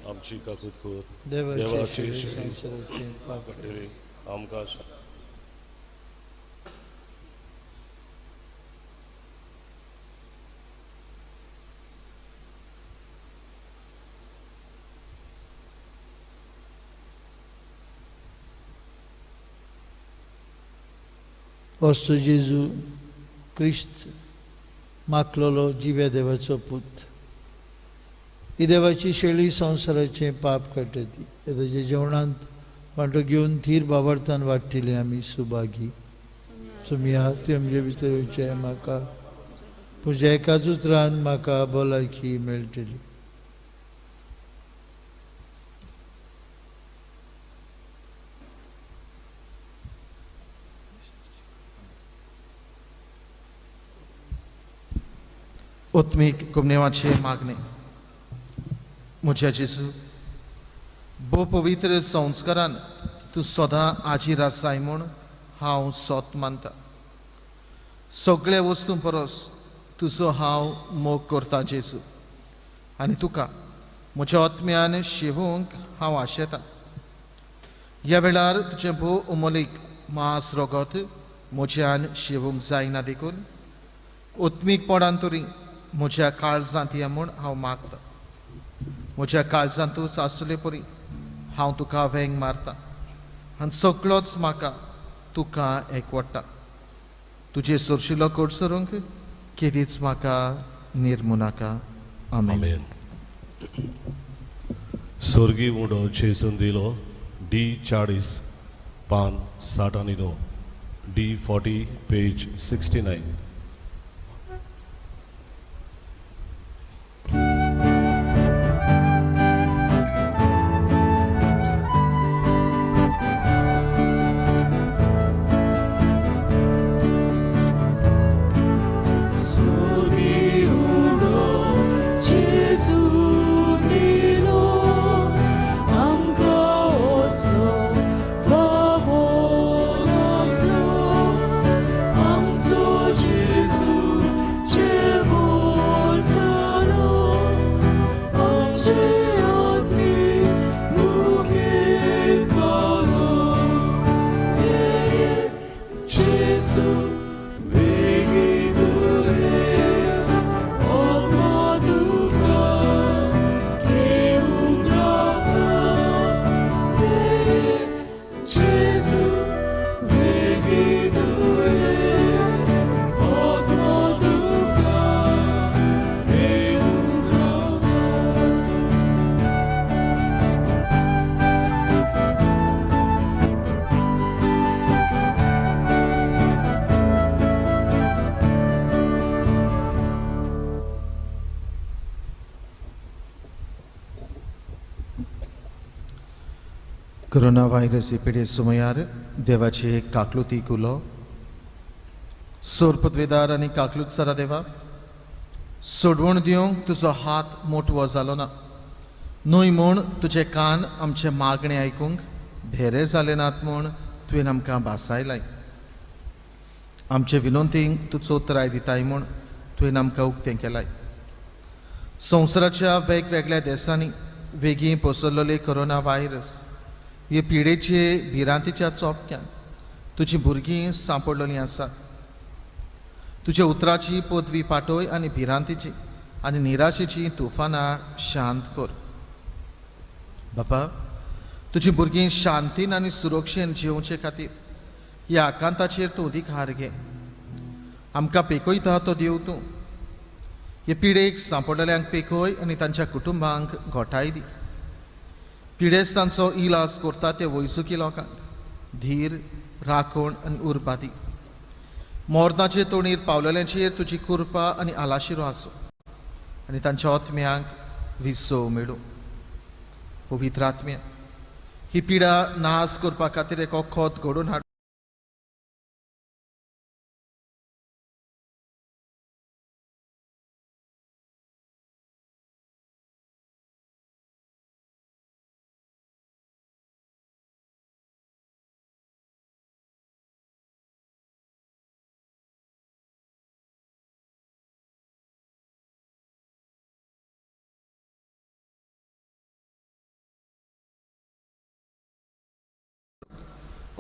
आमची काकूत कर. देवाची शिवे संवसाराचे पाप काडटली आमकां. वस्तू जेजू क्रिस्त माखलोलो जिव्या देवाचो पूत. ही देवाची शेळी संवसाराचें पाप काडटा. ती ताच्या जेवणांत वांटो घेवन थीर बाबार्थान वाडटिली आमी सुभागी. सुमया तुवें म्हजे भितर येवचें म्हाका पुजा एकाच उतरान म्हाका भलायकी मेळटली. उत्मीक कुमनेवाचे मागणे. म्हज्या जेजू, भोव पवित्र संस्कारान तूं सदां आजीर आसाय म्हूण हांव सोत मानता. सगळ्या वस्तूं परस तुजो हांव मोग करता जेजू, आनी तुका म्हज्या आत्म्यान शिवूंक हांव आशेतां. ह्या वेळार तुजें भोव उमलीक मांस रगत म्हज्यान शिवूंक जायना देखून उत्मीकपणान तरी म्हज्या काळजांत या म्हूण हांव मागता. म्हज्या काळजांतूच आसले परी हांव तुका वेंग मारता आनी सगळोच म्हाका तुका एकवटा. तुजे सोरशिलो कोडसरूंक केदीच म्हाका निर्मू नाका. आमेन. स्वर्गीय उडो जेजून दिलो डी 40 पान 69, डी 40 पेज 69. कोरोना व्हायरस ही पिडे सुमयार देवाची काकलुती कुलो सोर पदवेदार आनी काकलूत सरा देवा सोडवण दिवंक तुजो हात मोटवो जालो ना न्हय म्हूण तुजे कान आमचे मागणे आयकूंक भेरे जाले नात म्हूण तुवें आमकां भासायलाय. आमचे विनंतींक तूं चोतराय दिताय म्हूण तुवें आमकां उक्तें केलाय. संवसाराच्या वेगवेगळ्या देशांनी वेगीं पसरलेले कोरोना व्हायरस हे पिडेचे भिरांतीच्या चोपक्यान तुजी भुरगीं सांपडलेलीं आसात. तुज्या उतराची पदवी पाटोय आनी भिरांतीची आनी निराशेचीं तुफानां शांत कर. बापा, तुजी भुरगीं शांतीन आनी सुरक्षेन जिवचे खातीर ह्या आकांताचेर तूं अधिकार घे. आमकां पेकयता तो देव तूं. हे पिडेक सांपडलेल्यांक पेकय आनी तांच्या कुटुंबांक घोटाय दी. पिडेस्तांचो इलाज करता ते वैजुकी लोकांक धीर, राखण आनी उर्बा दी. मरणाचे तोणीर पावलेल्यांचेर तुजी कृपा आनी आलाशिरो आसूं आनी तांच्या आत्म्यांक विसव मेळूं. पवित्र आत्म्या, ही पिडा नाश करपा खातीर एक वखद घडोवन हाड.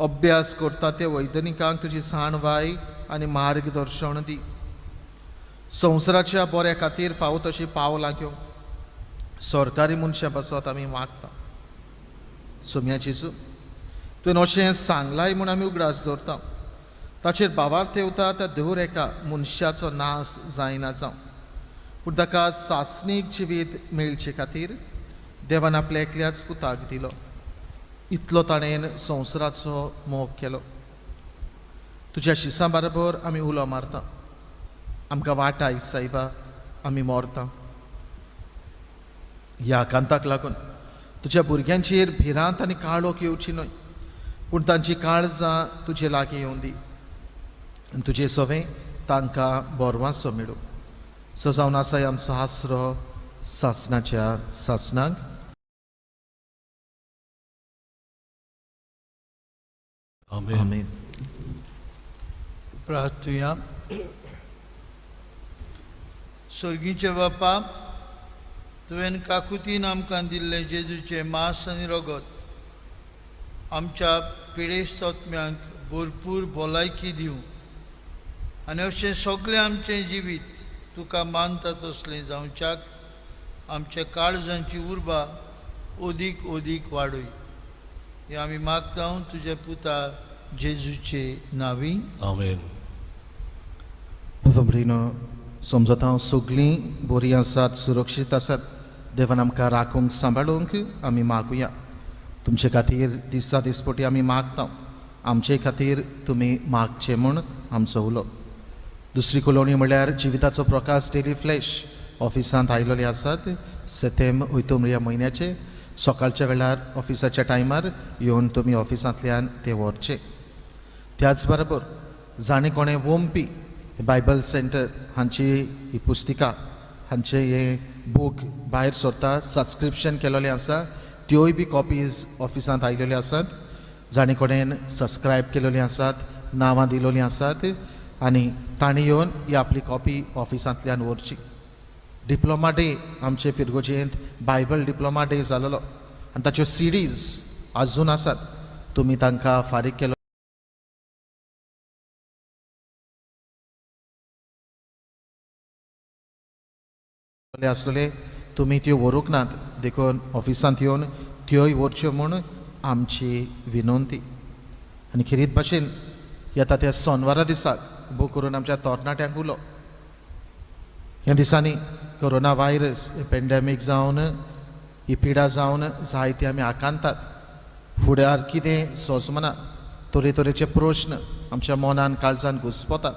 अभ्यास करता ते वैज्ञानिकांक तुजी जाणवाय आनी मार्गदर्शन दी. संवसाराच्या बऱ्या खातीर फावो तशी पावलां घेवंक सरकारी मनशां पासत आमी मागता. सोम्या जेजू, तुवें अशें सांगलाय म्हूण आमी उगडास दवरता. ताचेर भावार्थ ठेवता त्या दर एका मनशाचो नाश जायना जावं, पूण ताका सासणीक जिवीत मेळचे खातीर देवान आपल्या एकल्याच पुताक दिलो. इतलो ताणें संवसाराचो मोग केलो. तुज्या शिसां बरोबर आमी उलो मारता. आमकां वाटाय सायबा, आमी मरता. ह्या आकांताक लागून तुज्या भुरग्यांचेर भिरांत आनी काळोख येवची न्हय, पूण तांची काळजां तुजे लागीं येवन दी आनी तुजे सवें तांकां बरवासो मेळूं. सो जावन आसा आमचो आसरो सासणाच्या सासणाक. आमेन. प्रार्थुया. स्वर्गीचे बापा, तुवें काकुतीन आमकां दिल्लें जेजूचें मांस आनी रगत आमच्या पिडेस्त आत्म्यांक भरपूर भलायकी दिवं आनी अशें सगळें आमचें जिवीत तुका मानता तसलें जावच्याक आमच्या काळजांची उर्बा अदीक अदीक वाडय. हें आमी मागता तुज्या पुता जेजूचे नांवी. आमेन. भयणीनो, समजता हांव सगळीं बरीं आसात, सुरक्षीत आसात. देवान आमकां राखूंक सांबाळूंक आमी मागुया. तुमचे खातीर दिसा दिसपटी आमी मागता. आमचे खातीर तुमी मागचे म्हूण आमचो उलो. दुसरी कलोनी म्हणल्यार जिविताचो प्रकाश डेली फ्लॅश ऑफिसांत आयिल्ले आसात. सेतेम वयतुम ह्या म्हयन्याचे सकाळच्या वेळार ऑफिसाच्या टायमार येवन तुमी ऑफिसांतल्यान ते व्हरचे. त्याच बरोबर जाणें कोणें वोमपी बायबल सेंटर हांची ही पुस्तिका, हांचे हे बूक भायर सरता, सबस्क्रिप्शन केलेलें आसा, त्योय बी कॉपीज ऑफिसांत आयिल्ल्यो आसात. जाणें कोणें सबस्क्रायब केलेलीं आसात, नांवां दिलोलीं आसात आनी तांणी येवन ही आपली कॉपी ऑफिसांतल्यान व्हरची. डिप्लोमा डे आमचे फिरगोजेंत बायबल डिप्लोमा डे जालेलो आनी ताच्यो सिडीज आजून आसात. तुमी तांकां फारीक केलो आसलेले, तुमी त्यो व्हरूंक नात, देखून ऑफिसांत येवन त्योय व्हरच्यो म्हूण आमची विनंती. आनी खेरीत भाशेन येता त्या सोनवारा दिसाक बूक करून आमच्या तरणाट्यांक उलो. ह्या दिसांनी कोरोना व्हायरस पेंडेमीक जावन ही पिडा जावन जायते आमी आकांतात. फुडार कितें सोजमना, तरेतरेचे प्रश्न आमच्या मनान काळजान घुसपतात.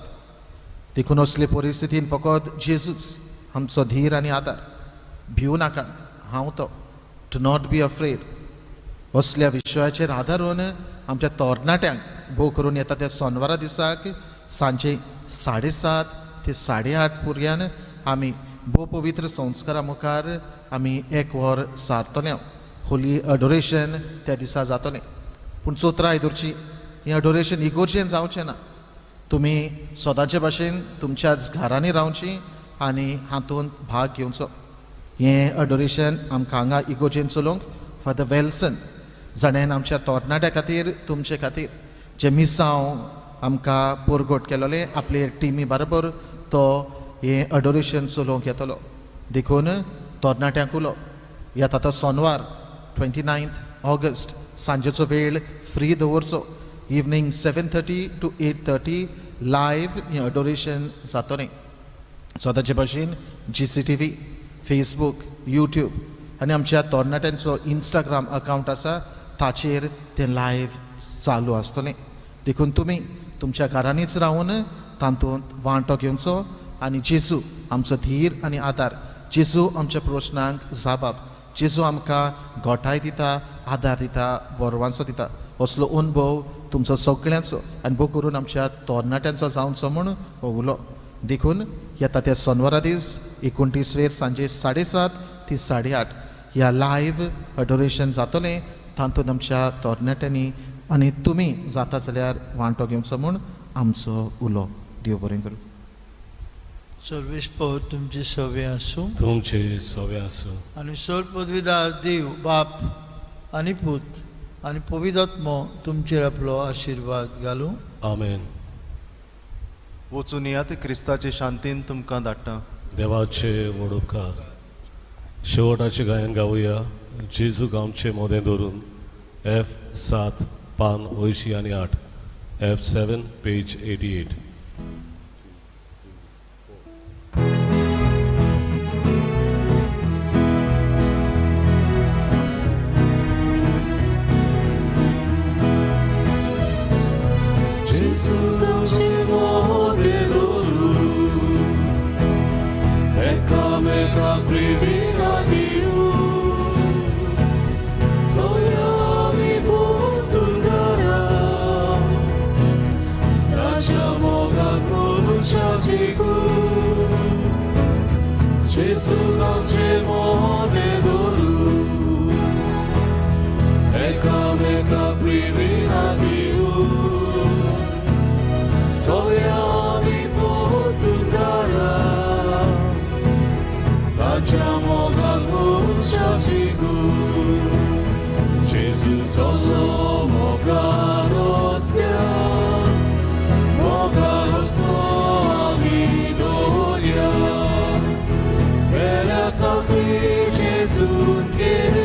देखून असले परिस्थितीन फकत जेजूच आमचो धीर आनी आदार. भिवू नाका, हांव तो. Do not be afraid. असल्या विशयाचेर आदारून आमच्या तरणाट्यांक भोव करून येता त्या सोनवारा दिसाक सांजे 7:30 ते 8:30 पुरयान आमी भोव पवित्र संस्कारा मुखार आमी एक वर सारतले. होली अडोरेशन त्या दिसा जातलें. पूण चोत्राय दवरची, हें अडोरेशन इगोर्जेन जावचें ना. तुमी सदांचे भाशेन तुमच्याच घरांनी रावची आनी हातूंत भाग घेवचो. हें अडोरेशन आमकां हांगा इगोर्जेन चलोवंक फादर वेल्सन जाणें आमच्या तरणाट्या खातीर तुमचे खातीर जें मिसांव आमकां परगट केलोलें आपले टिमी बरोबर तो हें अडोरेशन चलोवंक येतलो. देखून तरणाट्यांक उलो येता तो सोनवार 29 ऑगस्ट सांजेचो वेळ फ्री दवरचो. इवनींग 7:30 to 8:30 live हें अडोरेशन जातलें. सदांचे भाशेन GCTV, Facebook, YouTube आनी आमच्या तरणाट्यांचो इंस्टाग्राम अकावंट आसा ताचेर तें लायव्ह चालू आसतलें. देखून तुमी तुमच्या घरांनीच रावन तातूंत वांटो घेवचो आनी जेजू आमचो धीर आनी आदार, जेजू आमच्या प्रश्नांक जाबाब, जेजू आमकां गोठाय दिता, आदार दिता, बरवांचो दिता. असलो अनुभव तुमचो सगळ्यांचो आनी भोव करून आमच्या तरणाट्यांचो जावचो म्हूण हो उलो. देखून येता त्या सोनवारा दीस 29 वेर सांजे 7:30 ते 8:30 ह्या लायव्ह अडोरेशन जातलें. तातूंत आमच्या तरणाट्यांनी आनी तुमी जाता जाल्यार वांटो घेवचो म्हूण आमचो उलो. देव बरें करूं. सर्वेस्पर तुमचे सवे आसूं, तुमचे सवे आसूं. आनी सर पदवीदार देव बाप आनी पूत आनी पवित्र तुमचेर आपलो आशिर्वाद घालूं. आमेन. वचून येयात, क्रिस्ताचे शांतीन तुमकां धाडटा. देवाचे व्हड उपकार. शेवटाचें गायन गावया जेजूक आमचे मोदें धरून. F7 पान 88, F7 page 88. Gesù che